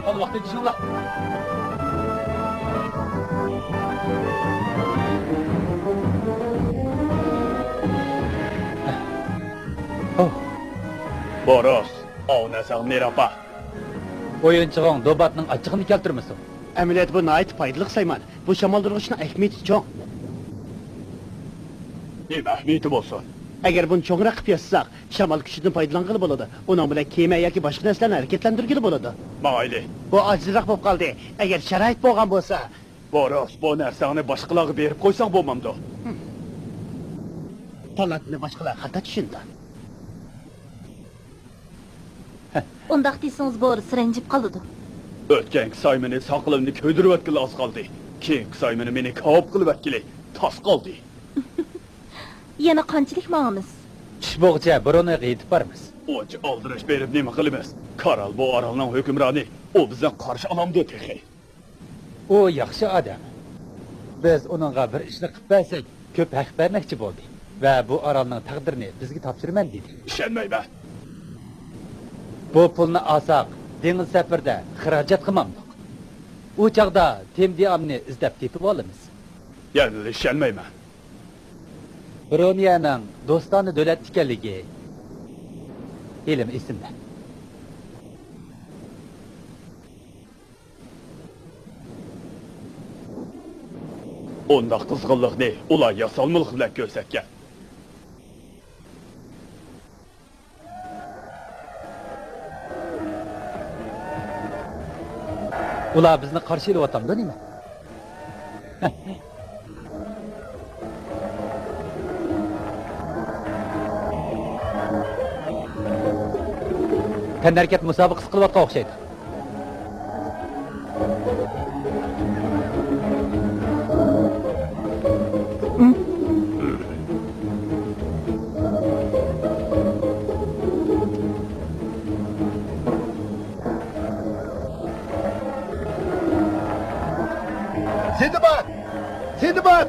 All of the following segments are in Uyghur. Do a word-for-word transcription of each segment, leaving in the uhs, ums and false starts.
ھازىر ۋاقتى چىشىڭلار. بوروس، ئاۋۇ نەرسەڭنى نېرى ئاپار. ئويۇنچۇقۇڭ دوباتنىڭ ئاچچىقىنى كەلتۈرمىسۇن. ئەمەلىيەتتە بۇ ناھايىتى پايدىلىق سايمان. بۇ شامالدۇرغۇچنىڭ ئەھمىيىتى چوڭ. نېمە ئەھمىيىتى بولسۇن؟ ئەگەر بۇنى چوڭراق قىلىپ ياسىساق، شامال كۈچىدىن پايدىلانغىلى بولىدۇ. ئۇنىڭ بىلەن كېمە ياكى باشقا نەرسىلەرنى ھەرىكەتلەندۈرگىلى بولىدۇ. ماڭايلى. بۇ ئاجىزراق بولۇپ قالدى. ئەگەر شارائىت بولغان بولسا. بوروس، بۇ نەرسەڭنى باشقىلارغا بېرىپ قويساڭ بولمامدۇ؟ تالانتنى باشقىلار خاتا چۈشىنىدۇ. ئۇنداق دېسىڭىز، بورس رەنجىپ قالىدۇ. ئۆتكەنكى سايمىنى ساقىلىمنى كۆيدۈرۈۋەتكىلى ئاز قالدى. كېيىنكى سايمىنى مېنى كاۋاپ قىلىۋەتكىلى تاس قالدى. يەنە قانچىلىك ماڭىمىز؟ چۈش بولغۇچە برونېغا يېتىپ بارىمىز. ئۇنچە ئالدىراش بېرىپ نېمە قىلىمىز؟ كارال بۇ ئارالنىڭ ھۆكۈمرانى، ئۇ بىزنى قارشى ئالامدۇ تېخى؟ ئۇ ياخشى ئادەم. بىز ئۇنىڭغا بىر ئىشنى قىلىپ بەرسەك، كۆپ ھەق بەرمەكچى بولدى ۋە بۇ ئارالنىڭ تەقدىرىنى بىزگە تاپشۇرىمەن دېدى. ئىشەنمەيمەن. بۇ پۇلنى ئالساق، دېڭىز سەپىرىدە خىراجەت قىلمامدۇق؟ ئۇ چاغدا تېم دىئامنى ئىزدەپ تېپىۋالىمىز. يەنىلا ئىشەنمەيمەن. برونىيەنىڭ دوستانە دۆلەت ئىكەنلىكى ھېلىمۇ ئېسىمدە. ئۇنداق قىزغىنلىقنى ئۇلار ياسالمىلىق بىلەن كۆرسەتكەن. ئۇلار بىزنى قارشى ئېلىۋاتامدۇ نېمە؟ تەنھەرىكەت مۇسابىقىسى قىلىۋاتقان ئوخشايدۇ. سىندباد! سىندباد!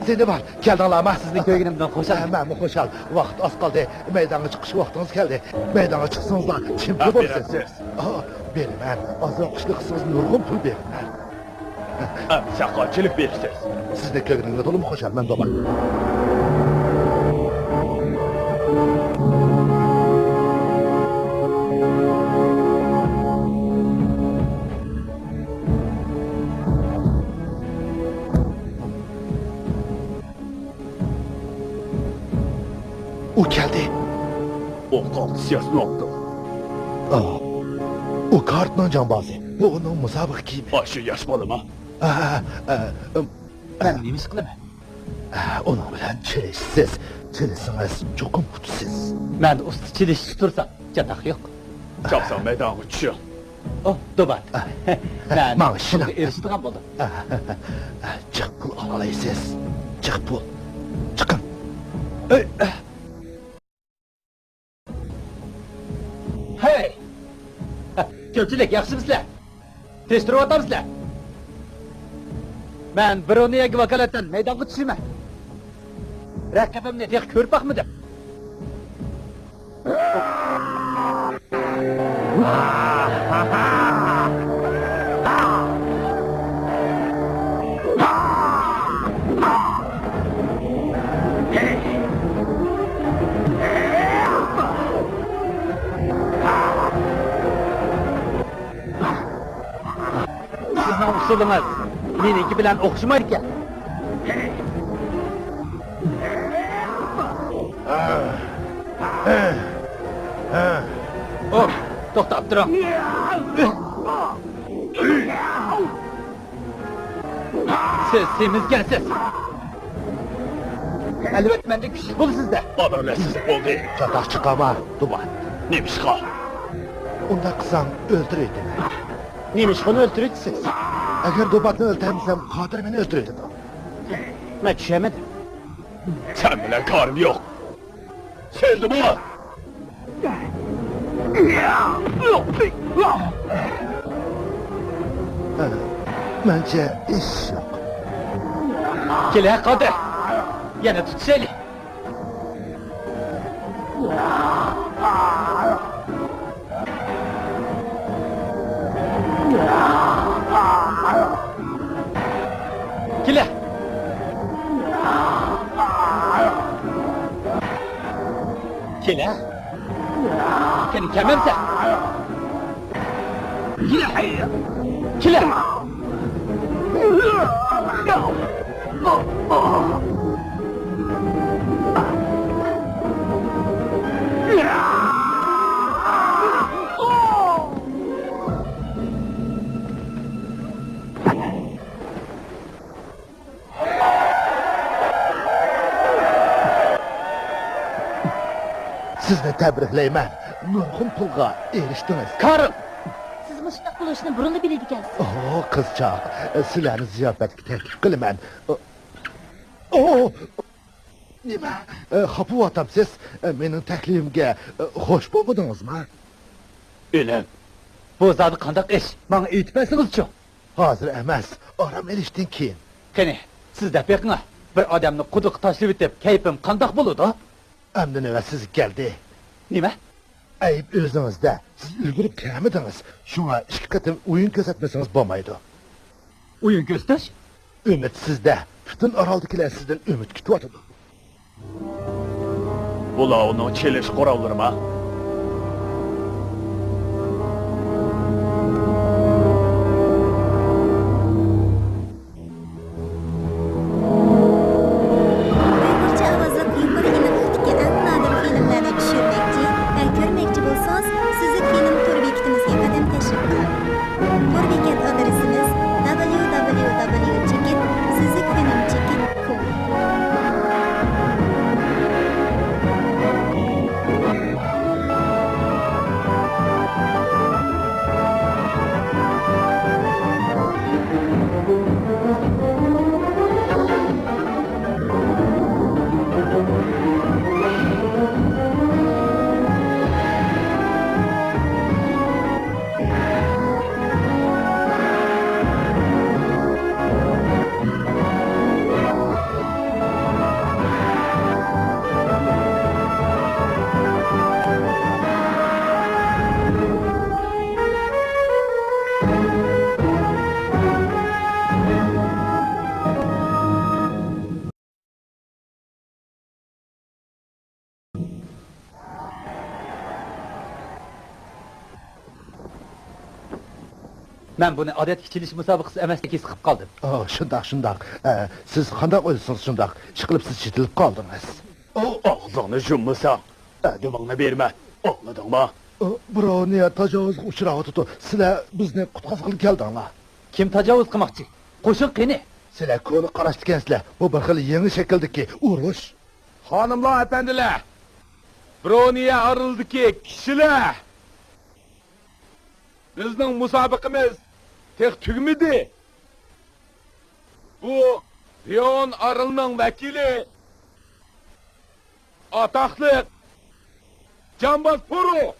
سىندباد! كەلدىڭلارمۇ؟ سىزنى كۆرگىنىمدىن خۇشال. ھە، مەنمۇ خۇشال. ۋاقىت ئاز قالدى. مەيدانغا چىقىش ۋاقتىڭىز كەلدى. مەيدانغا چىقسىڭىزلا، چېمپىيون بولىسىز. ئا، بېرىمەن. ئازراق ئىشلىق قىلسىڭىز، نۇرغۇن پۇل بېرىمەن. ئەمسە قانچىلىك بېرىسىز؟ سىزنى كۆرگىنىمگە تولىمۇ خۇشالمەن، دوبات. ئۇ كەلدى. ئۇ قالتىس ياسىنىۋاپتۇ. ئا، ئۇ كارتنىڭ جامبازى. بۇ ئۇنىڭ مۇسابىقە كىيىمى. ئاشۇ ياش بالىما؟ ئا، ئا، ئا، مەن نېمە ئىش قىلىمەن؟ ئا، ئۇنىڭ بىلەن چېلىشىسىز. چېلىشسىڭىز، چوقۇم ئۇتىسىز. مەن ئۇستا چېلىشچى تۇرسام، چاتاق يوق. چاپسان مەيدانغا چۈشۈڭ. ئوھ، دوبات. مەن ماڭا ئىشىنىڭ. پۇلغا ئېرىشىدىغان بولدۇم. جىق پۇل ئالالايسىز. جىق پۇل. چىقىڭ. ھەي! كۆپچىلىك، ياخشىمۇسىلەر؟ تىنچ تۇرۇۋاتامسىلەر؟ مەن برونىيەگە ۋاكالىتەن مەيدانغا چۈشىمەن. رەقىبىمنى تېخى كۆرۈپ باقمىدىم. سىزنىڭ ئۇسۇلىڭىز مېنىڭكى بىلەن ئوخشىمايدىكەن. ئوھ، توختاپ تۇرۇڭ. سىز سېمىزكەنسىز. ئەلۋەتتە، مەندىن كۈچلۈك بولىسىز-دە. ئادالەتسىز بولدى. چاتاق چىقارما، دوبات. نېمىشقا؟ ئۇنداق قىلساڭ ئۆلتۈرۈۋېتىمەن. نېمىشقا ئۇنى ئۆلتۈرۈۋېتىسىز؟ ئەگەر دوباتنى ئۆلتۈرەلمىسەم، قادىر مېنى ئۆلتۈرۈۋېتىدۇ. مەن چۈشەنمىدىم. سەن بىلەن كارىم يوق. سەندىمۇ؟ مەنچە ئىش يوق. كېلە، قادىر. يەنە تۇتۇشايلى. كېلە! كېلە! قېنى، كەلمەمسەن؟ كېلە! كېلە! سىزنى تەبرىكلەيمەن. نۇرغۇن پۇلغا ئېرىشتىڭىز. كارل! سىز مۇشۇنداق بولۇشنى بۇرۇنلا بىلىدىكەنسىز. ئوھ، قىزچاق، سىلەرنى زىياپەتكە تەكلىپ قىلىمەن. ئوھ! نېمە؟ ئە، خاپا بولۇۋاتامسىز؟ ئە، مېنىڭ تەكلىپىمگە، ئە، خوش بولمىدىڭىزمۇ؟ ئىنىم، بۇ زادى قانداق ئىش؟ ماڭا ئېيتىپ بەرسىڭىزچۇ؟ ھازىر ئەمەس، ئارام ئېلىشتىن كېيىن. قېنى، سىز دەپ بېقىڭا، بىر ئادەمنى قۇدۇققا تاشلىۋېتىپ، كەيپىم قانداق بولىدۇ؟ ئەمدى نۆۋەت سىزگە كەلدى. نېمە؟ ئەيىب ئۆزىڭىزدە، سىز ئۈلگۈرۈپ كەلمىدىڭىز. شۇڭا ئىككى قېتىم ئويۇن كۆرسەتمىسىڭىز بولمايدۇ. ئويۇن كۆرسىتىش؟ ئۈمىد سىزدە، پۈتۈن ئارالدىكىلەر سىزدىن ئۈمىد كۈتۈۋاتىدۇ. بۇلار ئۇنىڭ چېلىش قوراللىرىما؟ ئۇيغۇرچە ئاۋازلىق يۇقىرى ئېنىقلىقتىكى ئەڭ نادىر فىلىملەرنى چۈشۈرمەكچى ۋە كۆرمەكچى بولسىڭىز، سۈزۈك فىلىم تور بېكىتىمىزگە قەدەم تەشرىپ قىلىڭ. تور بېكەت ئادرېسىمىز: دبليۇ دبليۇ دبليۇ چېكىت سۈزۈك فىلىم چېكىت كوم. مەن بۇنى ئادەتتىكى چېلىش مۇسابىقىسى ئەمەستەك ھېس قىلىپ قالدىم. ئا، شۇنداق، شۇنداق. ئە، سىز قانداق ئويلىسىڭىز شۇنداق. ئىشقىلىپ سىز چېتىلىپ قالدىڭىز. ئاغزىڭنى يۇممىساڭ، ئەدىپىڭنى بېرىمەن. ئاڭلىدىڭمۇ؟ ئا، برونىيە تاجاۋۇزغا ئۇچراۋاتىدۇ. سىلەر بىزنى قۇتقۇزغىلى كەلدىڭلار. كىم تاجاۋۇز قىلماقچى؟ قوشۇن قېنى؟ سىلەر كونا قاراشتىكەنسىلەر. بۇ بىر خىل يېڭى شەكىلدىكى ئۇرۇش. خانىملار، ئەپەندىلەر! برونىيە ئارىلىدىكى كىشىلەر! بىزنىڭ مۇسابىقىمىز تېخى تۈگىمىدى. بۇ رېئون ئارىلىنىڭ ۋەكىلى، ئاتاقلىق جامباز پورو.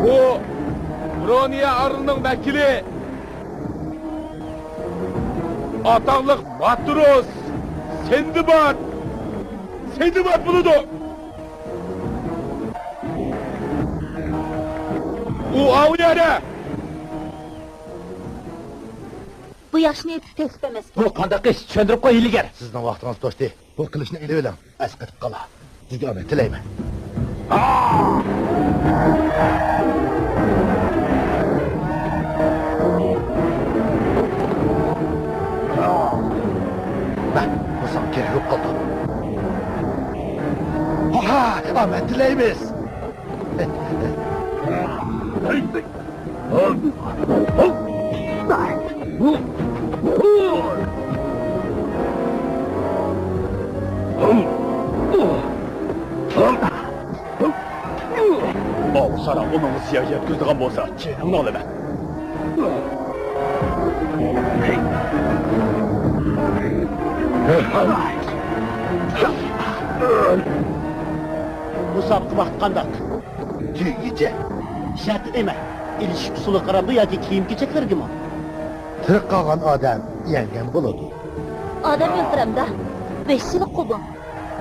بۇ برونىيە ئارىلىنىڭ ۋەكىلى، ئاتاقلىق ماتروس سىندباد. سىندباد بولىدۇ. ئۇ ئاۋۇ يەردە. بۇ ياخشى نىيەتلىك تەكلىپ ئەمەس. بۇ قانداق ئىش؟ چۈشەندۈرۈپ قوي، ھىيلىگەر. سىزنىڭ ۋاقتىڭىز توشتى. بۇ قىلىچنى ئېلىۋېلىڭ. ئەسقېتىپ قالا. سىزگە ئامەت تىلەيمەن. مە، بۇ ساڭا كېرەك بولۇپ قالدى. ھا، ئامەت تىلەيمىز. ئاۋۇ ساراڭ ئۇنىڭغا زىيان يەتكۈزىدىغان بولسا، جېنىڭنى ئالىمەن. مۇسابىقە ۋاقتى قانداق؟ تۈگىگىچە. شەرتى نېمە؟ ئېلىشىش ئۇسۇلىغا قارامدۇ ياكى كىيىم-كېچەكلىرىگىمۇ؟ تىرىك قالغان ئادەم يەڭگەن بولىدۇ. ئادەم ئۆلتۈرەمدۇ؟ ۋەھشىيلىققۇ بۇ.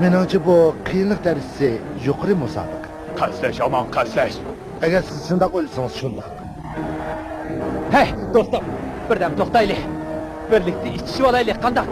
مېنىڭچە، بۇ قىيىنلىق دەرىجىسى يۇقىرى مۇسابىقە. قەستلەش، ئامان، قەستلەش. ئەگەر سىز شۇنداق ئويلىسىڭىز، شۇنداق. ھەي، دوستۇم، بىردەم توختايلى. بىرلىكتە ئىچىشىۋالايلى، قانداق؟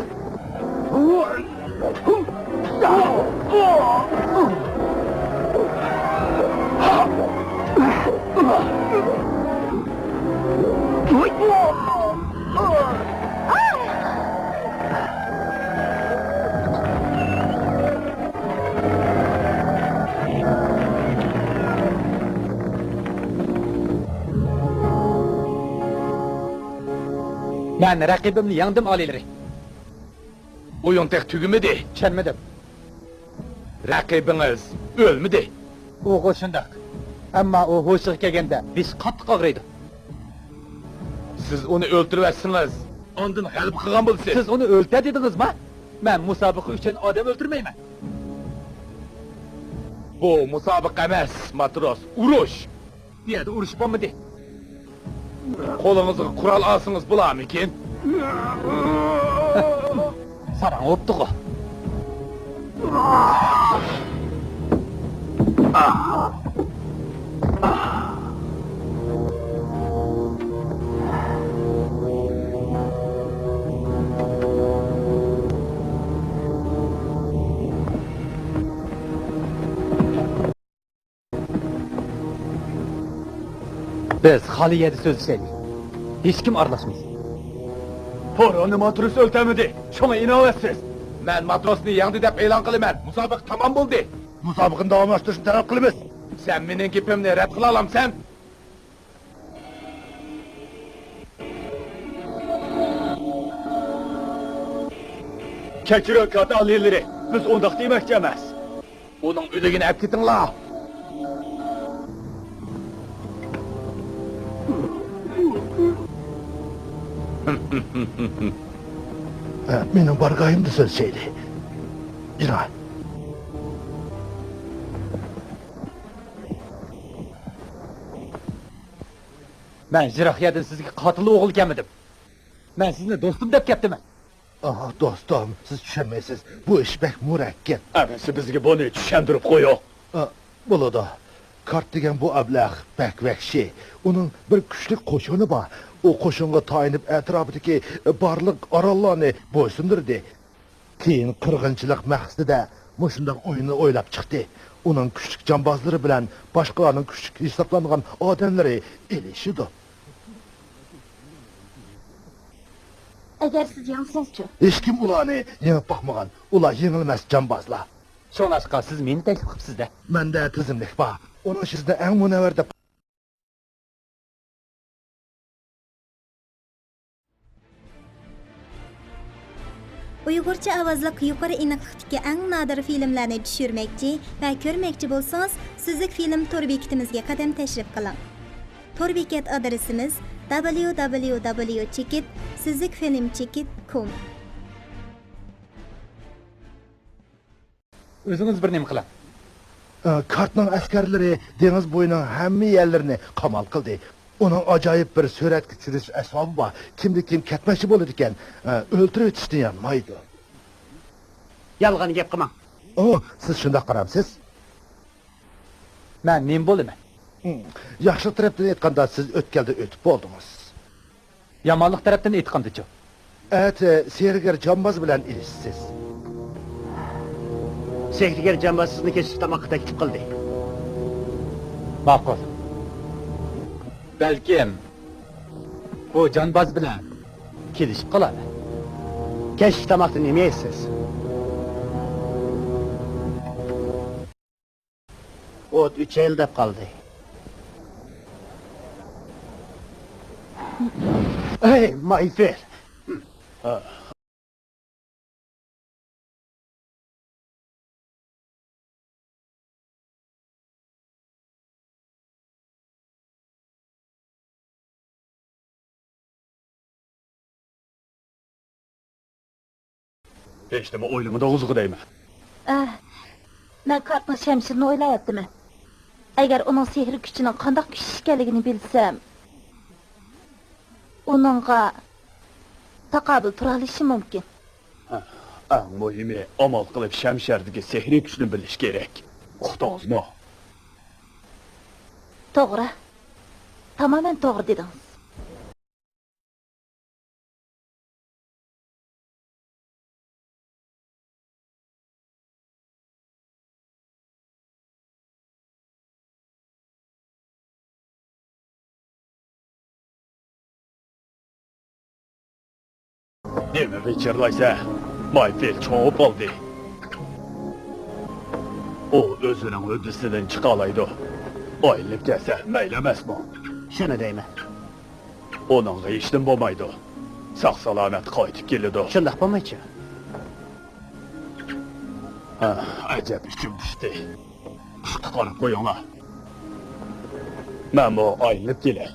مەن رەقىبىمنى يەڭدىم، ئالىيلىرى. ئويۇن تېخى تۈگىمىدى. چۈشەنمىدىم. رەقىبىڭىز ئۆلمىدى. ئۇغۇ شۇنداق. ئەمما ئۇ ھوشىغا كەلگەندە بېشى قاتتىق ئاغرىيدۇ. سىز ئۇنى ئۆلتۈرۈۋەتسىڭىز، ئاندىن غەلىبە قىلغان بولىسىز. سىز ئۇنى ئۆلتۈر دېدىڭىزما؟ مەن مۇسابىقە ئۈچۈن ئادەم ئۆلتۈرمەيمەن. بۇ مۇسابىقە ئەمەس، ماتروس، ئۇرۇش. بۇ يەردە ئۇرۇش بولمىدى. قولىڭىزغا قورال ئالسىڭىز بولارمىكىن؟ ساراڭ بوپتىغۇ. بىز خالىي يەردە سۆزلىشەيلى. ھېچكىم ئارىلاشمىسۇن. پورونى ماتروس ئۆلتۈرمىدى. شۇڭا ئىناۋەتسىز. مەن ماتروسنى يەڭدى دەپ ئېلان قىلىمەن. مۇسابىقە تامام بولدى. مۇسابىقىنى داۋاملاشتۇرۇشنى تەلەپ قىلىمىز. سەن مېنىڭ گېپىمنى رەت قىلالامسەن؟ كەچۈرۈڭ، كارت ئالىيلىرى، بىز ئۇنداق دېمەكچى ئەمەس. ئۇنىڭ ئۆلۈكىنى ئەپ كېتىڭلار. ھە، مېنىڭ بارغايىمدا سۆزلىشەيلى. جىناي. مەن يىراق يەردىن سىزگە قاتىل ئوغۇل كەلمىدىم. مەن سىزنى دوستۇم دەپ كەپتىمەن. ئاھ، دوستۇم، سىز چۈشەنمەيسىز. بۇ ئىش بەك مۇرەككەپ. ئەمىسە بىزگە بۇنى چۈشەندۈرۈپ قويۇڭ. ئا، بولىدۇ. كارت دېگەن بۇ ئەبلەخ بەك ۋەھشىي. ئۇنىڭ بىر كۈچلۈك قوشۇنى بار. ئۇ قوشۇنغا تايىنىپ ئەتراپىدىكى بارلىق ئاراللارنى بويسۇندۇردى. كېيىن قىرغىنچىلىق مەقسىتىدە مۇشۇنداق ئويۇننى ئويلاپ چىقتى. ئۇنىڭ كۈچلۈك جامبازلىرى بىلەن باشقىلارنىڭ كۈچلۈك ھېسابلانغان ئادەملىرى ئېلىشىدۇ. ئەگەر سىز يەڭسىڭىزچۇ؟ ھېچكىم ئۇلارنى يېڭىپ باقمىغان. ئۇلار يېڭىلمەس جامبازلار. شۇڭلاشقا سىز مېنى تەكلىپ قىپسىز-دە. مەندە تىزىملىك بار. ئۇنىڭ ئىچىدە ئەڭ مۇنەۋۋەر دەپ ئۇيغۇرچە ئاۋازلىق يۇقىرى ئېنىقلىقتىكى ئەڭ نادىر فىلىملەرنى چۈشۈرمەكچى ۋە كۆرمەكچى بولسىڭىز، سۈزۈك فىلىم تور بېكىتىمىزگە قەدەم تەشرىپ قىلىڭ. تور بېكەت ئادرېسىمىز: دابليۇ دابليۇ دابليۇ چېكىت سۈزۈك فىلىم چېكىت كوم. ئۆزىڭىز بىر نېمە قىلىڭ. ئە، كارتنىڭ ئەسكەرلىرى دېڭىز بويىنىڭ ھەممە يەرلىرىنى قامال قىلدى. ئۇنىڭ ئاجايىپ بىر سۈرەتكە چۈشۈرۈش ئەسۋابى بار. كىمدە كىم كەتمەكچى بولىدىكەن، ئە، ئۆلتۈرۈۋېتىشتىن يانمايدۇ. يالغان گەپ قىلماڭ. ئو، سىز شۇنداق قارامسىز؟ مەن نېمە بولىمەن؟ ھىم، ياخشىلىق تەرەپتىن ئېيتقاندا، سىز ئۆتكەلدە ئۆتۈپ بولدىڭىز. يامانلىق تەرەپتىن ئېيتقاندىچۇ؟ ئەتە سېھىرگەر جامباز بىلەن ئېلىشىسىز. سېھىرگەر جامباز سىزنى كەچلىك تاماققا تەكلىپ قىلدى. ماقۇل. بەلكىم بۇ جامباز بىلەن كېلىشىپ قالار. كەچلىك تاماقتا نېمە يەيسىز؟ ئوت ئۆچەيلى دەپ قالدى. ھەي، مايفېل! ھېچنېمە ئويلىمىدىڭىزغۇ دەيمەن. ئە، مەن كارتنىڭ شەمشىرىنى ئويلاۋاتىمەن. ئەگەر ئۇنىڭ سېھرىي كۈچىنىڭ قانداق كۈچ ئىكەنلىكىنى بىلسەم، ئۇنىڭغا تاقابىل تۇرالىشىم مۇمكىن. ھە، ئەڭ مۇھىمى، ئامال قىلىپ شەمشەردىكى سېھرىي كۈچنى بىلىش كېرەك. ئۇقتىڭىزمۇ؟ توغرا. تامامەن توغرا دېدىڭىز. نېمە ۋىچىرلايسەن؟ مايفىل چوڭىيىپ قالدى. ئۇ ئۆزىنىڭ ھۆددىسىدىن چىقالايدۇ. ئايلىنىپ كەتسە مەيلى ئەمەسمۇ؟ شۇنى دەيمەن. ئۇنىڭغا ھېچنېمە بولمايدۇ. ساق-سالامەت قايتىپ كېلىدۇ. شۇنداق بولمايچۇ؟ ھە، ئەجەب ئىچىم پۇشتى. ئىشقا قاراپ قويۇڭلار. مەنمۇ ئايلىنىپ كېلەي.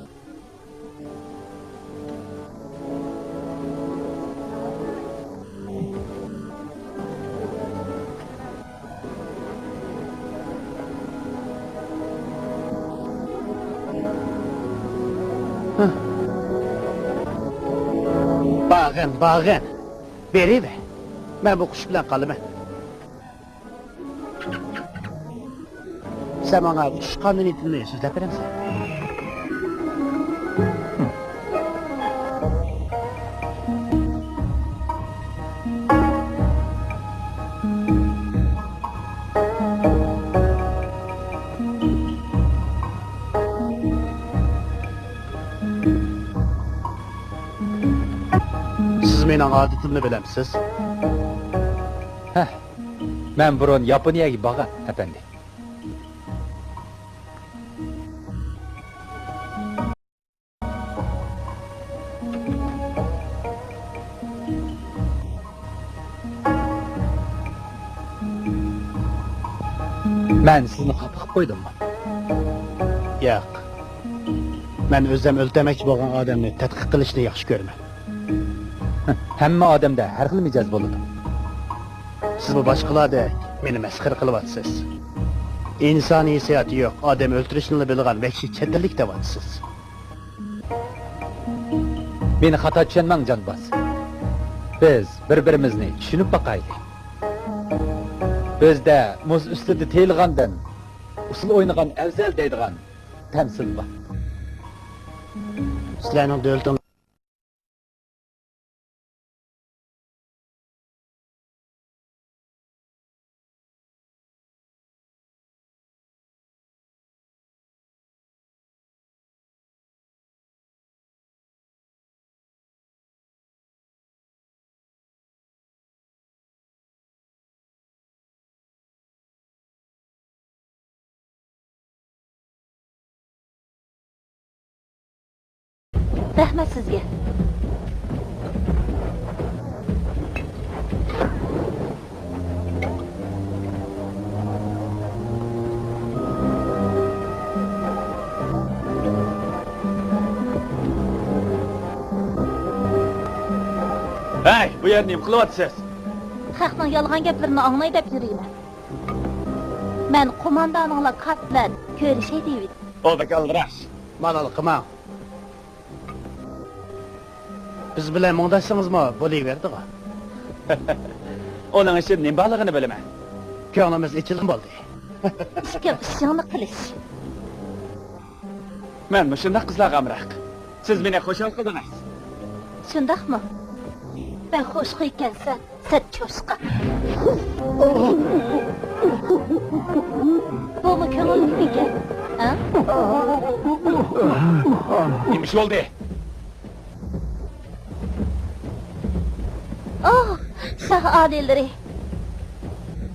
بارغىن، بارغىن. بېرىۋەر. مەن بۇ قۇش بىلەن قالىمەن. سەن ماڭا ئۈچ قانۇنىيىتىمنى سۆزلەپ بېرەمسەن؟ سىز مېنىڭ ئادىتىمنى بىلەمسىز؟ ھە، مەن بۇرۇن ياپونىيەگە بارغان، ئەپەندى. مەن سىزنى خاپا قىلىپ قويدۇممۇ؟ ياق. مەن ئۆزۈم ئۆلتۈرمەكچى بولغان ئادەمنى تەتقىق قىلىشنى ياخشى كۆرىمەن. ھەممە ئادەمدە ھەر خىل مىجەز بولىدۇ. سىزمۇ باشقىلاردەك مېنى مەسخىرە قىلىۋاتىسىز. ئىنسانىي ھېسسىياتى يوق، ئادەم ئۆلتۈرۈشنىلا بىلىدىغان ۋەھشىي چەت ئەللىك دەۋاتىسىز. مېنى خاتا چۈشەنمەڭ، جانباز. بىز بىر-بىرىمىزنى چۈشىنىپ باقايلى. بىزدە مۇز ئۈستىدە تېيىلغاندىن ئۇسسۇل ئوينىغان ئەۋزەل دەيدىغان تەمسىل بار. سىلەرنىڭ دۆلىتىڭ رەھمەت سىزگە. ھەي، بۇ يەردە نېمە قىلىۋاتىسىز؟ خەقنىڭ يالغان گەپلىرىنى ئاڭلاي دەپ يۈرىمەن. مەن قوماندانىڭلار كات بىلەن كۆرۈشەي دېۋىدىم. ئۇ بەك ئالدىراش. مالال قىلماڭ. بىز بىلەن مۇڭداشسىڭىزمۇ بولۇۋېرىدىغۇ. ئۇنىڭ ئىچىدە نېمە بارلىقىنى بىلىمەن. كۆڭلىمىز ئېچىلغان بولدى. ئىككىڭ ئىشىڭنى قىلىش. مەن مۇشۇنداق قىزلارغا ئامراق. سىز مېنى خۇشال قىلدىڭىز. شۇنداقمۇ؟ بەك خۇشخۇي ئىكەنسەن، سەت چوشقا. بۇمۇ كۆڭۈللۈكمىكەن؟ ھە؟ نېمە ئىش بولدى؟ ئاھ، شاھ ئالىيلىرى!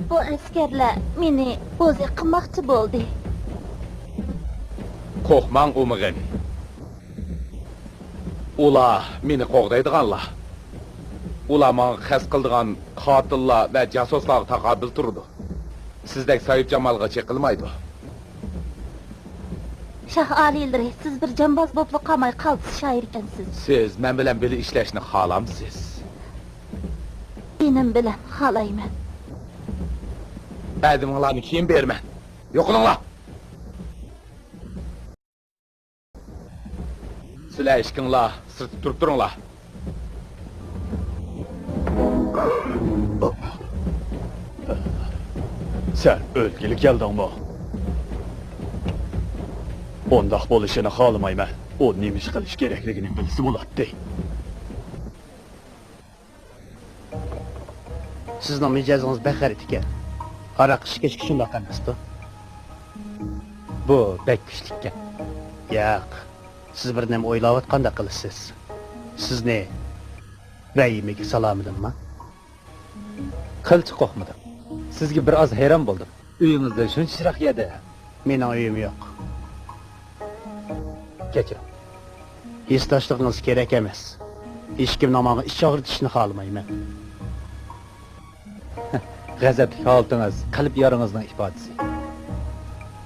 بۇ ئەسكەرلەر مېنى بوزەك قىلماقچى بولدى. قورقماڭ، ئۇمىغىن. ئۇلار مېنى قوغدايدىغانلار. ئۇلار ماڭا قەست قىلىدىغان قاتىللار ۋە جاسۇسلارغا تاقابىل تۇرىدۇ. سىزدەك ساھىبجامالغا چېقىلمايدۇ. شاھ ئالىيلىرى، سىز بىر جامباز بولۇپلا قالماي، قالتىس شائىر ئىكەنسىز. سىز مەن بىلەن بىللە ئىشلەشنى خالامسىز؟ جېنىم بىلەن خالايمەن. ئادىمىڭلارنى كېيىن بېرىمەن. يوقىلىڭلار! سىلەر ئىككىڭلار سىرتتا تۇرۇپ تۇرۇڭلار. سەن ئۆلگىلى كەلدىڭمۇ؟ ئۇنداق بولۇشىنى خالىمايمەن. ئۇ نېمە ئىش قىلىش كېرەكلىكىنى بىلسە بولاتتى. سىزنىڭ مىجەزىڭىز بەك غەلىتە ئىكەن. ھاراق ئىچكەچكە شۇنداق ئەمەستۇ؟ بۇ بەك كۈچلۈككەن. ياق، سىز بىر نېمە ئويلاۋاتقاندەك قىلىسىز. سىزنى ۋەھىمىگە سالامىدىممۇ؟ قىلچە قورقمىدىم. سىزگە بىر ئاز ھەيران بولدۇم. ئۆيىڭىزدە شۇنچە چىراغ يەردە. مېنىڭ ئۆيۈم يوق. كەچۈرۈڭ. ھېسداشلىقىڭىز كېرەك ئەمەس. ھېچكىمنىڭ ماڭا ئىچ ئاغرىتىشىنى خالىمايمەن. غەزەپلىك ھالىتىڭىز قەلب يارىڭىزنىڭ ئىپادىسى.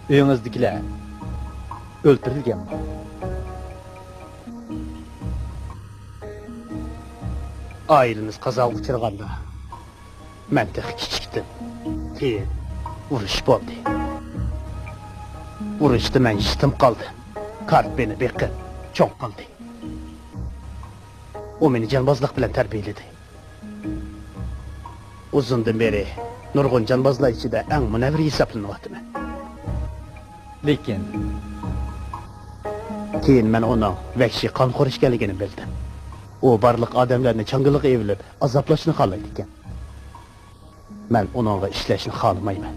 ئۆيىڭىزدىكىلەر ئۆلتۈرۈلگەنمۇ؟ ئائىلىمىز قازاغا ئۇچرىغاندا، مەن تېخى كىچىكتىم. كېيىن ئۇرۇش بولدى. ئۇرۇشتا مەن يېتىم قالدىم. كارت مېنى بېقىپ چوڭ قىلدى. ئۇ مېنى جانبازلىق بىلەن تەربىيەلىدى. ئۇزۇندىن بېرى نۇرغۇن جانبازلار ئىچىدە ئەڭ مۇنەۋۋەر ھېسابلىنىۋاتىمەن. لېكىن كېيىن مەن ئۇنىڭ ۋەھشىي قانخور ئىكەنلىكىنى بىلدىم. ئۇ بارلىق ئادەملەرنى چاڭگىلىغا ئېۋىلىپ ئازابلاشنى خالايدىكەن. مەن ئۇنىڭغا ئىشلەشنى خالىمايمەن.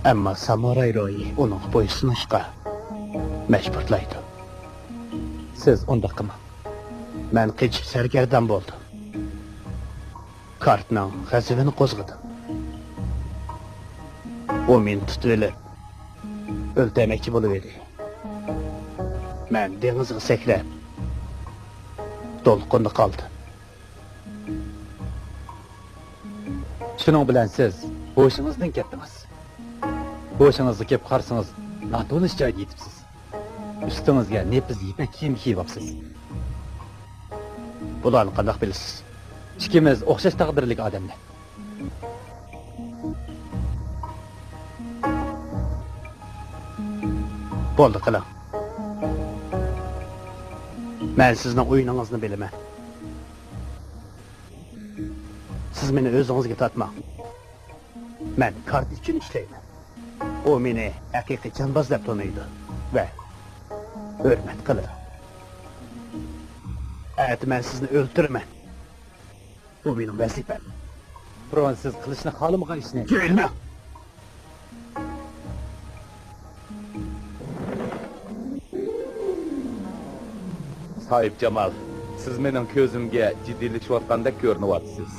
ئەمما سامۇراي روھى ئۇنىڭغا بويسۇنۇشقا مەجبۇرلايدۇ. سىز ئۇنداق قىلماڭ. مەن قېچىپ سەرگەردان بولدۇم. كارتنىڭ غەزىپىنى قوزغىدىم. ئۇ مېنى تۇتۇۋېلىپ، ئۆلتۈرمەكچى بولۇۋىدى. مەن دېڭىزغا سەكرەپ، دولقۇندا قالدىم. شۇنىڭ بىلەن سىز ھوشىڭىزدىن كەتتىڭىز. ھوشىڭىزغا كېلىپ قارىسىڭىز، ناتونۇش جايدا يېتىپسىز. ئۈستىڭىزگە نېپىز يىپەك كىيىم كىيىۋاپسىز. بۇلارنى قانداق بىلىسىز؟ ئىككىمىز ئوخشاش تەقدىرلىك ئادەملەر. بولدى، قىلىڭ. مەن سىزنىڭ ئويۇنىڭىزنى بىلىمەن. سىز مېنى ئۆزىڭىزگە تارتماڭ. مەن كارت ئۈچۈن ئىشلەيمەن. ئۇ مېنى ھەقىقىي جانباز دەپ تونۇيدۇ ۋە ھۆرمەت قىلىدۇ. ئەتە مەن سىزنى ئۆلتۈرىمەن. بۇ مېنىڭ ۋەزىپەم. برون، سىز قىلىشنى خالىمىغان ئىشنى. جۆيلىمەڭ! ساھىبجامال، سىز مېنىڭ كۆزۈمگە جىددىيلىشىۋاتقاندەك كۆرۈنۈۋاتىسىز.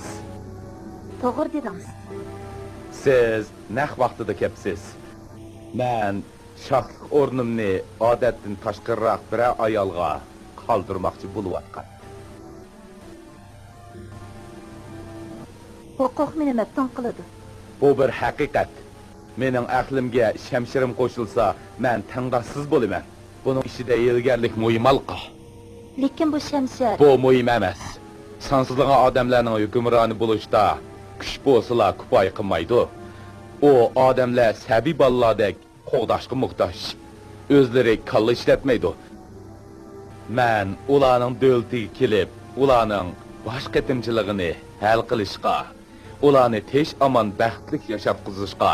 توغرا دېدىڭىز. سىز نەق ۋاقتىدا كەپسىز. مەن شاھلىق ئورنۇمنى ئادەتتىن تاشقىرىراق بىرەر ئايالغا قالدۇرماقچى بولۇۋاتقان. ھوقۇق مېنى مەپتۇن قىلىدۇ. بۇ بىر ھەقىقەت. مېنىڭ ئەقلىمگە شەمشىرىم قوشۇلسا، مەن تەڭداشسىز بولىمەن. بۇنىڭ ئىچىدە ھىيلىگەرلىك مۇھىم ھالقا. لېكىن بۇ شەمشەر. بۇ مۇھىم ئەمەس. سانسىزلىغان ئادەملەرنىڭ ھۆكۈمرانى بولۇشتا كۈچ بولسىلا كۇپايە قىلمايدۇ. ئۇ ئادەملەر سەبىي بالىلاردەك قوغداشقا موھتاج. ئۆزلىرى كاللا ئىشلەتمەيدۇ. مەن ئۇلارنىڭ دۆلىتىگە كېلىپ، ئۇلارنىڭ باش قېتىمچىلىقىنى ھەل قىلىشقا، ئۇلارنى تىنچ-ئامان، بەختلىك ياشاتقۇزۇشقا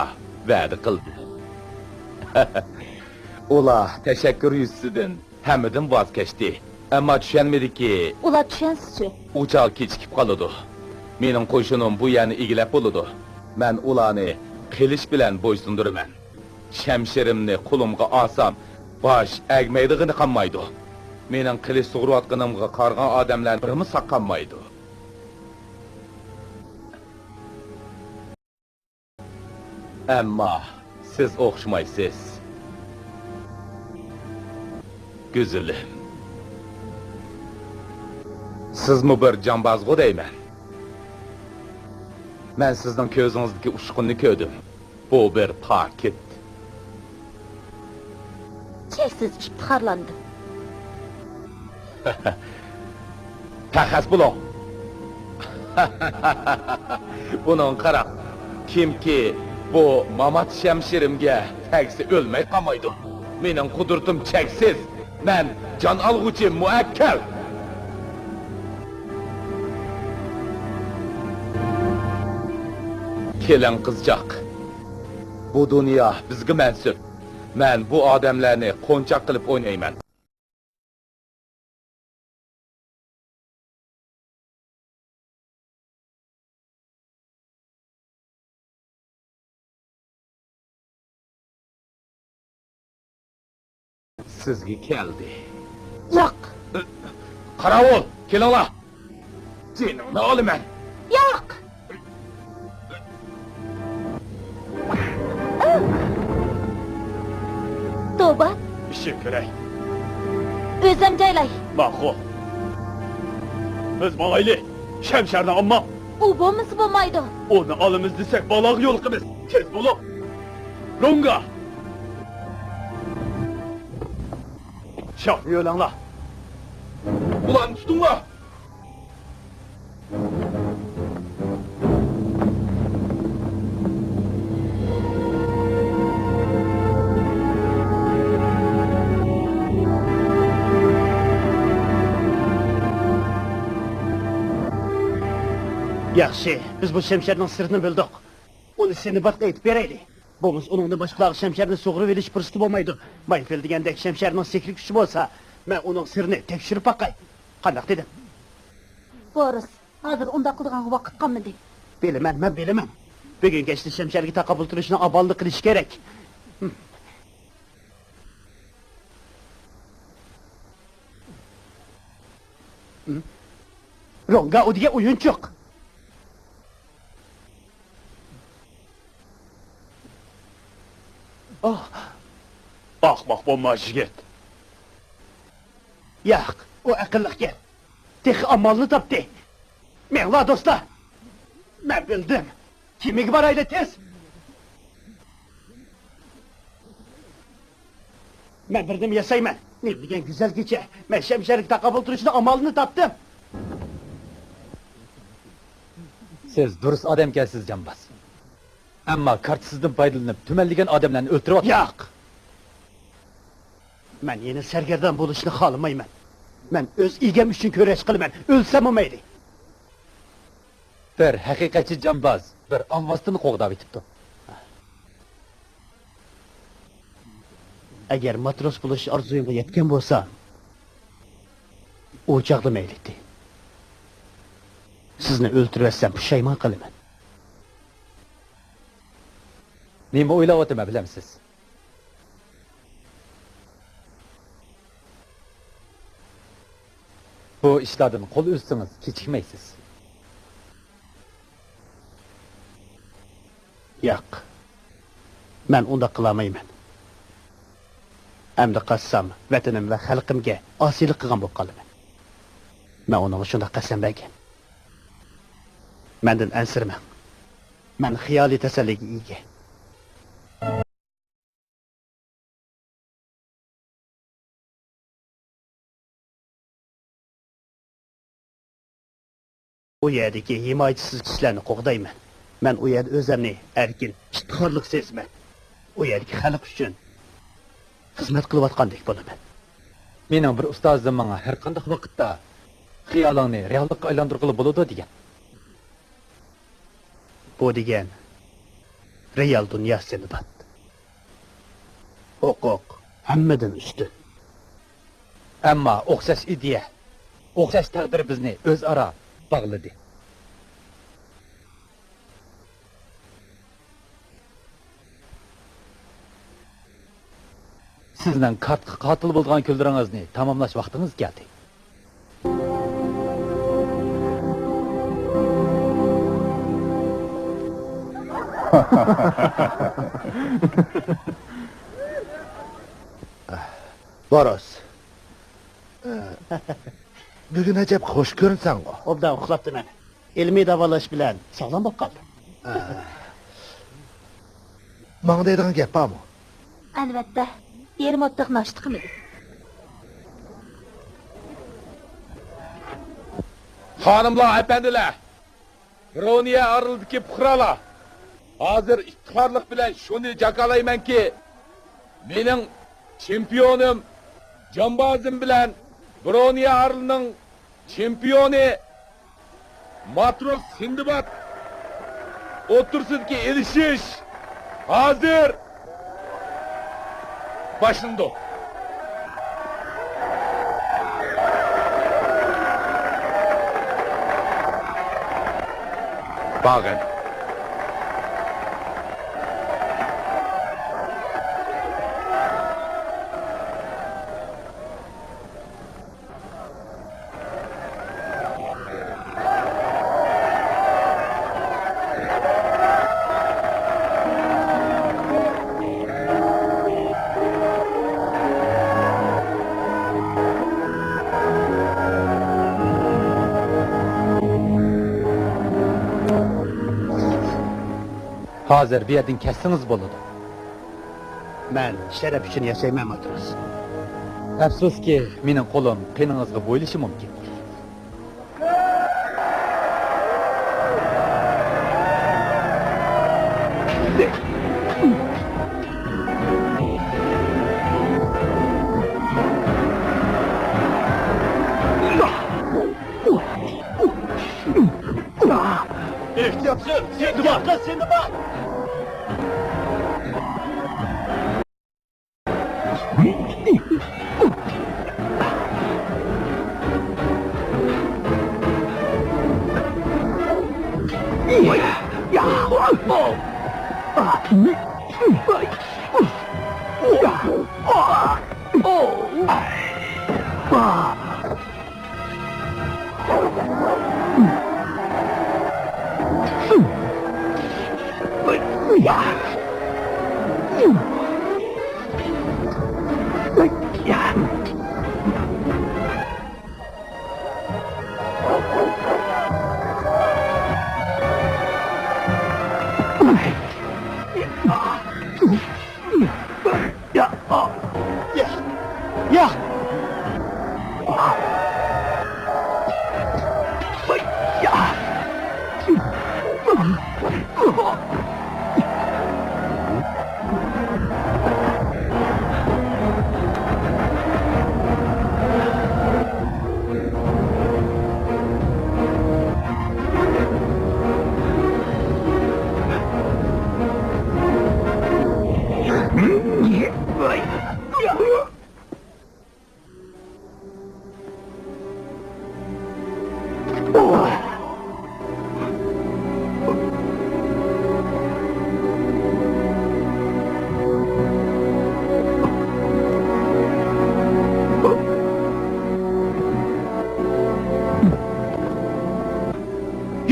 ۋەدە قىلدىم. ئۇلار تەشەككۈر يۈزىسىدىن ھەممىدىن ۋاز كەچتى. ئەمما چۈشەنمىدىكى. ئۇلار چۈشەنسىچۇ؟ ئۇ چاغ كېچىكىپ قالىدۇ. مېنىڭ قوشۇنۇم بۇ يەرنى ئىگىلەپ بولىدۇ. مەن ئۇلارنى قىلىچ بىلەن بويسۇندۇرىمەن. شەمشىرىمنى قولۇمغا ئالسام، باش ئەگمەيدىغىنى قالمايدۇ. مېنىڭ قىلىچ سۇغۇرۇۋاتقىنىمغا قارىغان ئادەملەر بىرمۇ ساق قالمايدۇ. ئەمما سىز ئوخشىمايسىز، گۈزىلىم. سىزمۇ بىر جامبازغۇ دەيمەن. مەن سىزنىڭ كۆزىڭىزدىكى ئۇچقۇننى كۆردۈم. بۇ بىر پاكىت. چەكسىز ئىپتىخارلاندىم. پەخەس بولۇڭ. بۇنىڭغا قاراڭ. كىمكى بۇ مامات شەمشىرىمگە تەگسە ئۆلمەي قالمايدۇ. مېنىڭ قۇدرىتىم چەكسىز. مەن جان ئالغۇچى مۇئەككەل. كېلىڭ، قىزچاق. بۇ دۇنيا بىزگە مەنسۇپ. مەن بۇ ئادەملەرنى قونچاق قىلىپ ئوينايمەن. سىزگە كەلدى. ياق! قاراۋۇل، كېلىڭلار! جېنىڭنى ئالىمەن! ياق! توبا! ئىشىك كىرەي. ئۆزۈم جايلاي. ماقۇل. بىز ماڭايلى. شەمشەرنى ئالماڭ. ئۇ بولمىسا بولمايدۇ. ئۇنى ئالىمىز دېسەك، بالاغا يولۇقىمىز. تېز بولۇڭ. لوڭگا! شاپنى يۆلەڭلار. ئۇلارنى تۇتۇڭلار. ياخشى، بىز بۇ شەمشەرنىڭ سىرىنى بىلدۇق. ئۇنى سىندبادقا ئېيتىپ بېرەيلى. بولمىسا ئۇنىڭدىن باشقىلارغا شەمشەرنى سۇغۇرۇۋېلىش پۇرسىتى بولمايدۇ. مايفېل دېگەندەك شەمشەرنىڭ سېھرىي كۈچى بولسا، مەن ئۇنىڭ سىرىنى تەكشۈرۈپ باقاي. قانداق دېدىم؟ بورىس، ھازىر ئۇنداق قىلىدىغانغا ۋاقىت قالمىدى. بىلىمەن، مەن بىلىمەن. بۈگۈن كەچتە شەمشەرگە تاقابىل تۇرۇشنىڭ ئامالىنى قىلىش كېرەك. لوڭگا، ئۇ دېگەن ئويۇنچۇق. ئاھ. ئاخماق بولما، يىگىت. ياق، ئۇ ئەقىللىقكەن. تېخى ئامالنى تاپتى. مېڭىڭلار، دوستلار. مەن بىلدىم. كېمىگە بارايلى، تېز. مەن بىر نېمە ياسايمەن. نېمە دېگەن گۈزەل كېچە. مەن شەمشەرگە تاقابىل تۇرۇشنىڭ ئامالىنى تاپتىم. سىز دۇرۇس ئادەمكەنسىز، جامباز. ئەمما كارتىسىدىن پايدىلىنىپ، تۈمەنلىگەن ئادەملەرنى ئۆلتۈرۈۋاتىسىز. ياق! مەن يەنە سەرگەردان بولۇشنى خالىمايمەن. مەن ئۆز ئىگەم ئۈچۈن كۈرەش قىلىمەن، ئۆلسەممۇ مەيلى. بىر ھەقىقەتچى جامباز بىر ئالۋاستىنى قوغداۋېتىپتۇ. ئەگەر ماتروس بولۇش ئارزۇيۇمغا يەتكەن بولسا، ئۇ چاغدا مەيلىتى. سىزنى ئۆلتۈرۈۋەتسەم پۇشايمان قىلىمەن. نېمە ئويلاۋاتىمەن بىلەمسىز؟ بۇ ئىشلاردىن قول ئۈزسىڭىز كېچىكمەيسىز. ياق، مەن ئۇنداق قىلالمايمەن. ئەمدى قاچسام، ۋەتىنىم ۋە خەلقىمگە ئاسىيلىق قىلغان بولۇپ قالىمەن. مەن ئۇنىڭغا شۇنداق قەسەم بەرگەن. مەندىن ئەنسىرىمەڭ. مەن خىيالىي تەسەللىگە ئىگە. ئۇ يەردىكى ھىمايىچىسىز كىشىلەرنى قوغدايمەن. مەن ئۇ يەردە ئۆزۈمنى ئەركىن، ئىپتىخارلىق سېزىمەن. ئۇ يەردىكى خەلق ئۈچۈن خىزمەت قىلىۋاتقاندەك بولىمەن. مېنىڭ بىر ئۇستازىم ماڭا ھەرقانداق ۋاقىتتا خىيالىڭنى رېئاللىققا ئايلاندۇرغىلى بولىدۇ دېگەن. بۇ دېگەن رېئال دۇنيا، سىندباد. ھوقۇق ھەممىدىن ئۈستۈن. ئەمما ئوخشاش ئىدىيە، ئوخشاش تەقدىر بىزنى ئۆزئارا باغلىدى. سىزنىڭ كارتقا قاتىل بولىدىغان كۈنلىرىڭىزنى تاماملاش ۋاقتىڭىز كەلدى. بوروس. بۈگۈن ئەجەب خۇش كۆرۈنسەڭغۇ. ئوبدان ئۇخلاپتىمەن. ئىلمىي داۋالاش بىلەن ساغلام بولۇپ قالدىم. ماڭا دەيدىغان گەپ بارمۇ؟ ئەلۋەتتە، يېرىم ئوتتۇق ناشتا قىلمىدىم. خانىملار، ئەپەندىلەر! برونىيە ئارىلىدىكى پۇقرالار! ھازىر ئىپتىخارلىق بىلەن شۇنى جاكارلايمەنكى، مېنىڭ چېمپىيونۇم، جامبازىم بىلەن برونىيە ئارىلىنىڭ چېمپىيونى ماتروس سىندباد ئوتتۇرىسىدىكى ئېلىشىش ھازىر باشلىنىدۇ. باغىن. ھازىر بۇ يەردىن كەتسىڭىز بولىدۇ. مەن شەرەپ ئۈچۈن ياشايمەن، ماتروس. ئەپسۇسكى، مېنىڭ قولۇم قېنىڭىزغا بويىلىشى مۇمكىن. ئېھتىيات، سېنى بار!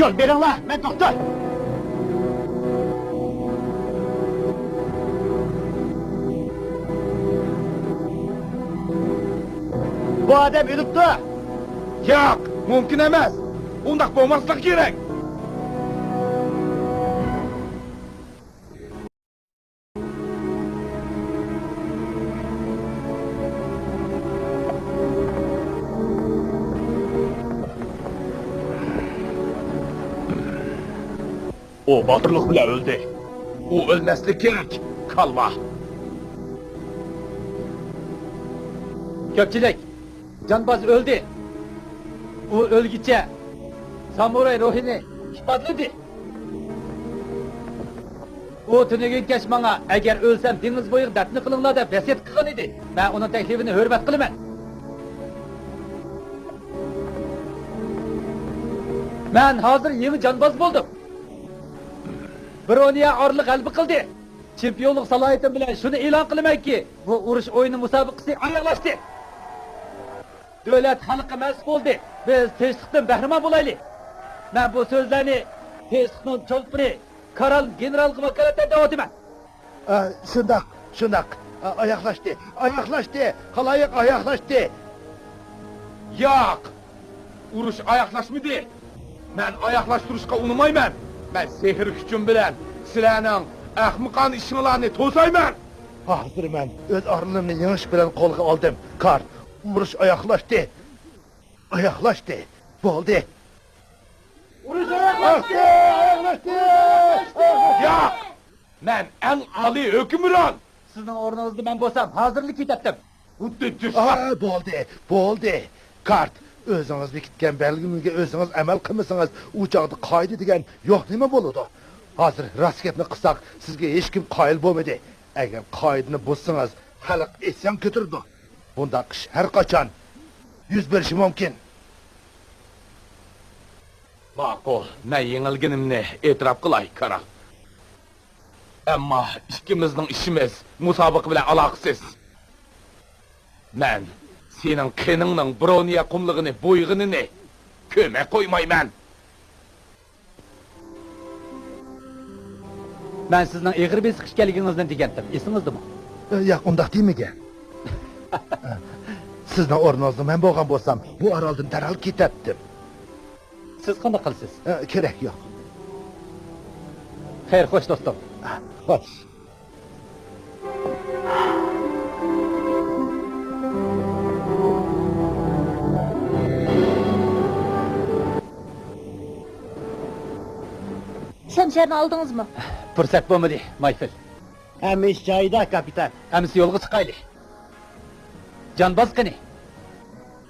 يول بېرىڭلار، مەن دوختۇر. بۇ ئادەم ئۆلۈپتۇ. ياق، مۇمكىن ئەمەس. ئۇنداق بولماسلىقى كېرەك. ئۇ باتۇرلۇق بىلەن ئۆلدى. ئۇ ئۆلمەسلىكى كېرەك، كاللا. كۆپچىلىك، جانباز ئۆلدى. ئۇ ئۆلگۈچە سامۇراي روھىنى ئىپادىلىدى. ئۇ تۈنۈگۈن كەچ ماڭا، «ئەگەر ئۆلسەم، دېڭىز بويىغا دەپنە قىلىڭلار» دەپ ۋەسىيەت قىلغان ئىدى. مەن ئۇنىڭ تەكلىپىنى ھۆرمەت قىلىمەن. مەن ھازىر يېڭى جانباز بولدۇم. برونىيە ئارىلىق غەلىبە قىلدى. چېمپىيونلۇق سالاھىيىتىم بىلەن شۇنى ئېلان قىلىمەنكى، بۇ ئۇرۇش ئويۇنى مۇسابىقىسى ئاياغلاشتى. دۆلەت خەلققە مەنسۇپ بولدى. بىز تىنچلىقتىن بەھرىمەن بولايلى. مەن بۇ سۆزلەرنى تىنچلىقنىڭ چولپىنى كارال گېنېرالغا ۋاكالىتەن دەۋاتىمەن. ئە، شۇنداق، شۇنداق. ئە، ئاياغلاشتى، ئاياغلاشتى. خالايىق، ئاياغلاشتى. ياق! ئۇرۇش ئاياغلاشمىدى. مەن ئاياغلاشتۇرۇشقا ئۇنىمايمەن. مەن سېھىر كۈچۈم بىلەن سىلەرنىڭ ئەخمىقانە ئىشىڭلارنى توسايمەن. ھازىر مەن ئۆز ئارىلىمنى يېڭىش بىلەن قولغا ئالدىم. كارت، ئۇرۇش ئاياغلاشتى. ئاياغلاشتى. بولدى. ئۇرۇش ئاياغلاشتى! ئاياغلاشتى! ياق! مەن ئەڭ ئالىي ھۆكۈمران! سىزنىڭ ئورنىڭىزدا مەن بولسام، ھازىرلا كېتەتتىم. خۇددى دۈشمەن. ئا، بولدى، بولدى. كارت، ئۆزىڭىز بېكىتكەن بەلگىلىمىگە ئۆزىڭىز ئەمەل قىلمىسىڭىز، ئۇ چاغدا قائىدە دېگەن يوق نېمە بولىدۇ؟ ھازىر راست گەپنى قىلساق، سىزگە ھېچكىم قايىل بولمىدى. ئەگەر قائىدىنى بۇزسىڭىز، خەلق ئىسيان كۆتۈرىدۇ. بۇنداق ئىش ھەر قاچان يۈز بېرىشى مۇمكىن. ماقۇل، مەن يېڭىلگىنىمنى ئېتىراپ قىلاي، كارال. ئەمما ئىككىمىزنىڭ ئىشىمىز مۇسابىقە بىلەن ئالاقىسىز. مەن سېنىڭ قېنىڭنىڭ برونىيە قۇملۇقىنى بويىغىنىنى كۆرمەي قويمايمەن. مەن سىزنىڭ ئېغىر بېسىق ئىكەنلىكىڭىزنى دېگەنتىم، ئېسىڭىزدىمۇ؟ ياق، ئۇنداق دېمىگەن. سىزنىڭ ئورنىڭىزدا مەن بولغان بولسام، بۇ ئارالدىن دەرھال كېتەتتىم. سىز قانداق قىلىسىز؟ ئە، كېرەك يوق. خەير، خوش، دوستۇم. خوش. شەمشەرنى ئالدىڭىزمۇ؟ پۇرسەت بولمىدى، مايفىل. ھەممە ئىش جايىدا، كاپىتان. ئەمىسە يولغا چىقايلى. جانباز قېنى؟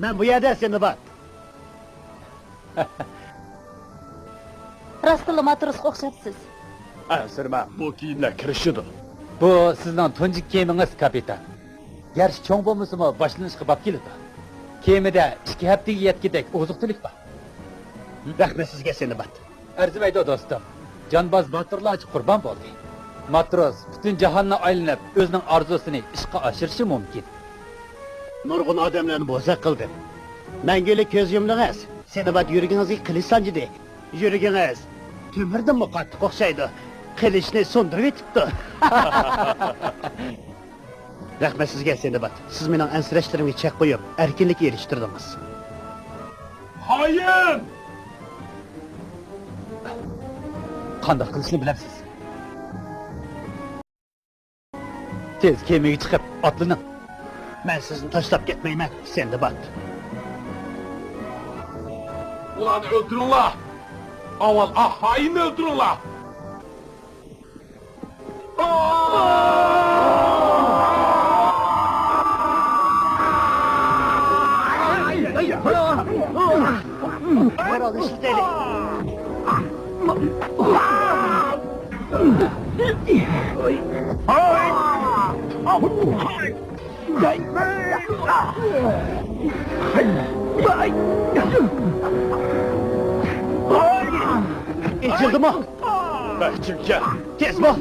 مەن بۇ يەردە، سىنباد. راستتىنلا ماتروسقا ئوخشاپسىز. ئەنسىرىمە، بۇ كىيىملەر كىرىشىدۇ. بۇ سىزنىڭ تۇنجى كىيىمىڭىز، كاپىتان. گەرچە چوڭ بولمىسىمۇ، باشلىنىشقا باب كېلىدۇ. كېمىدە ئىككى ھەپتىگە يەتكۈدەك ئوزۇق-تۈلۈك بار. رەھمەت سىزگە، سىنباد. ئەرزىمەيدۇ، دوستۇم. جانباز باتۇرلارچە قۇربان بولدى. ماتروس پۈتۈن جاھاننى ئايلىنىپ، ئۆزىنىڭ ئارزۇسىنى ئىشقا ئاشۇرۇشى مۇمكىن. نۇرغۇن ئادەملەرنى بوزەك قىلدىم. مەڭگۈلۈك كۆز يۇمدىڭىز. سىنباد يۈرىكىڭىزگە قىلىچ سانجىدى. يۈرىكىڭىز تۆمۈردىنمۇ قاتتىق ئوخشايدۇ. قىلىچنى سۇندۇرۇۋېتىپتۇ. رەھمەت سىزگە، سىندباد. سىز مېنىڭ ئەنسىرەشلىرىمگە چەك قويۇپ، ئەركىنلىككە ئېرىشتۈردىڭىز. خائىن! قانداق قىلىشنى بىلەمسىز؟ تېز كېمىگە چىقىپ ئاتلىنىڭ. مەن سىزنى تاشلاپ كەتمەيمەن، سىندباد. ئۇلارنى ئۆلتۈرۈڭلار! ئاۋۋال ئا خائىننى ئۆلتۈرۈڭلار! ھەر ھالدا ئىشلىتەيلى. ئېچىلدىمۇ؟ بەك چىڭكەن. تېز بول.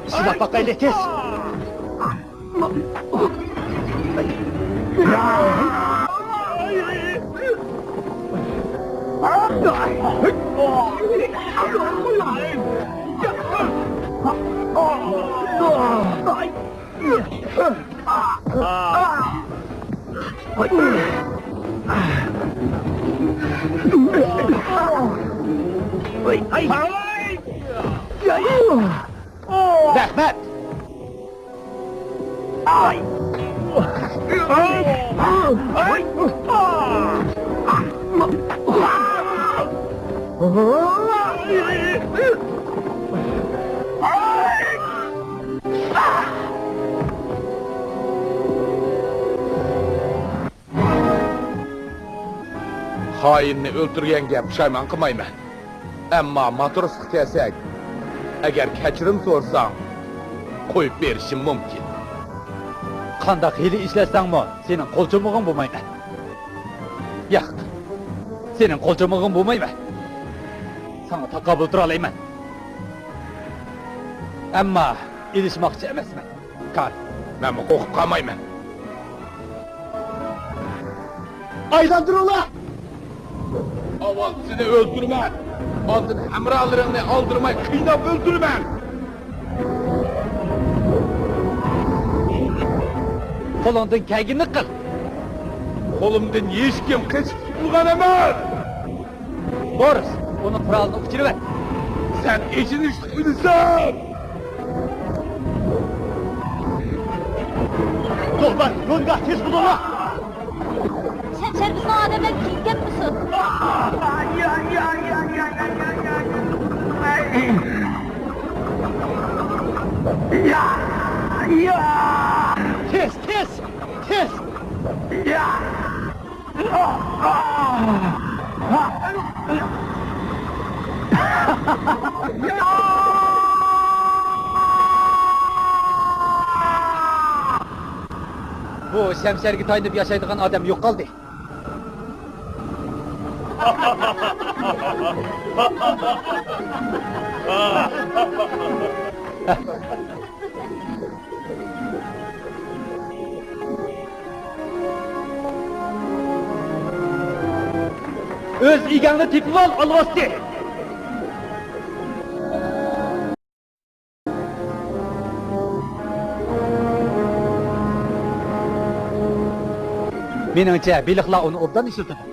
سىلاپ باقايلى، تېز. رەھمەت! خائىننى ئۆلتۈرگەنگە پۇشايمان قىلمايمەن. ئەمما ماتروسقا كەلسەك، ئەگەر كەچۈرۈم سورىساڭ، قويۇپ بېرىشىم مۇمكىن. قانداق ھىيلە ئىشلەتسەڭمۇ، سېنىڭ قول چومىغىڭ بولمايمەن. ياق، سېنىڭ قول چومىغىڭ بولمايمەن. ساڭا تاقابىل تۇرالايمەن. ئەمما ئېلىشماقچى ئەمەسمەن. كار. مەنمۇ قورقۇپ قالمايمەن. ئايلاندۇرۇڭلار! ئاۋۋال سېنى ئۆلتۈرىمەن، ئاندىن ھەمراھلىرىڭنى ئالدىرىماي قىيناپ ئۆلتۈرىمەن. قولۇڭدىن كەلگىنىنى قىل. قولۇمدىن ھېچكىم قېچىپ قۇتۇلغان ئەمەس. بورس، ئۇنىڭ قورالىنى ئۇچۇرۇۋەت. سەن ئېچىنىشلىق ئۆلىسەن! دوختۇر، رونگا، تېز بولۇڭلار! شەمشەر بىزنىڭ ئادەملەرگە تېگىپ كەتمىسۇن! تېز، تېز! تېز! يا! بۇ شەمشەرگە تايىنىپ ياشايدىغان ئادەم يوقالدى. ئۆز ئىگەڭنى تېپىۋال، ئالۋاستى! مېنىڭچە، بېلىقلار ئۇنى ئوبدان ئىشلىتىدۇ.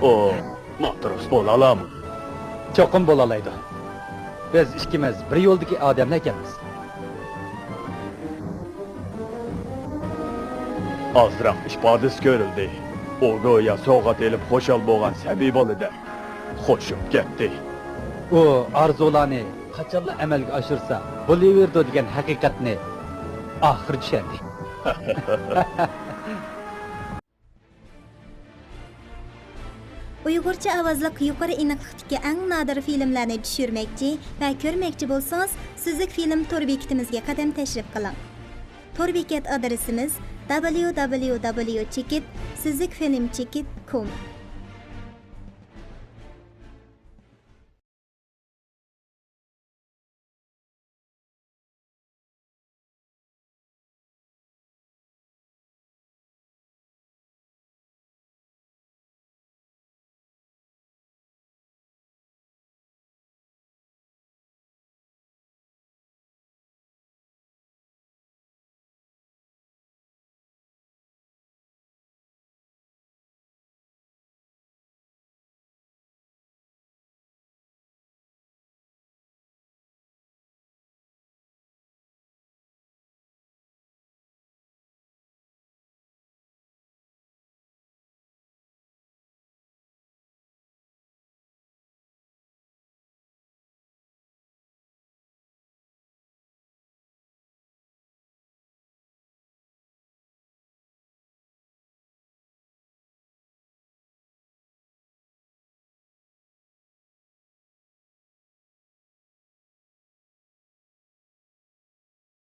ئۇ ماتروس بولالامدۇ؟ چوقۇم بولالايدۇ. بىز ئىككىمىز بىر يولدىكى ئادەملەر ئىكەنمىز. ئازراق ئىپادىسى كۆرۈلدى. ئۇ گويا سوۋغات ئېلىپ خۇشال بولغان سەبىي بالىدەك خوشۇپ كەتتى. ئۇ ئارزۇلارنى قاچانلا ئەمەلگە ئاشۇرسا بولۇۋېرىدۇ دېگەن ھەقىقەتنى ئاخىرى چۈشەندى. ئۇيغۇرچە ئاۋازلىق يۇقىرى ئېنىقلىقتىكى ئەڭ نادىر فىلىملەرنى چۈشۈرمەكچى ۋە كۆرمەكچى بولسىڭىز، سۈزۈك فىلىم تور بېكىتىمىزگە قەدەم تەشرىپ قىلىڭ. تور بېكەت ئادرېسىمىز: دابليۇ دابليۇ دابليۇ چېكىت سۈزۈك فىلىم چېكىت كوم.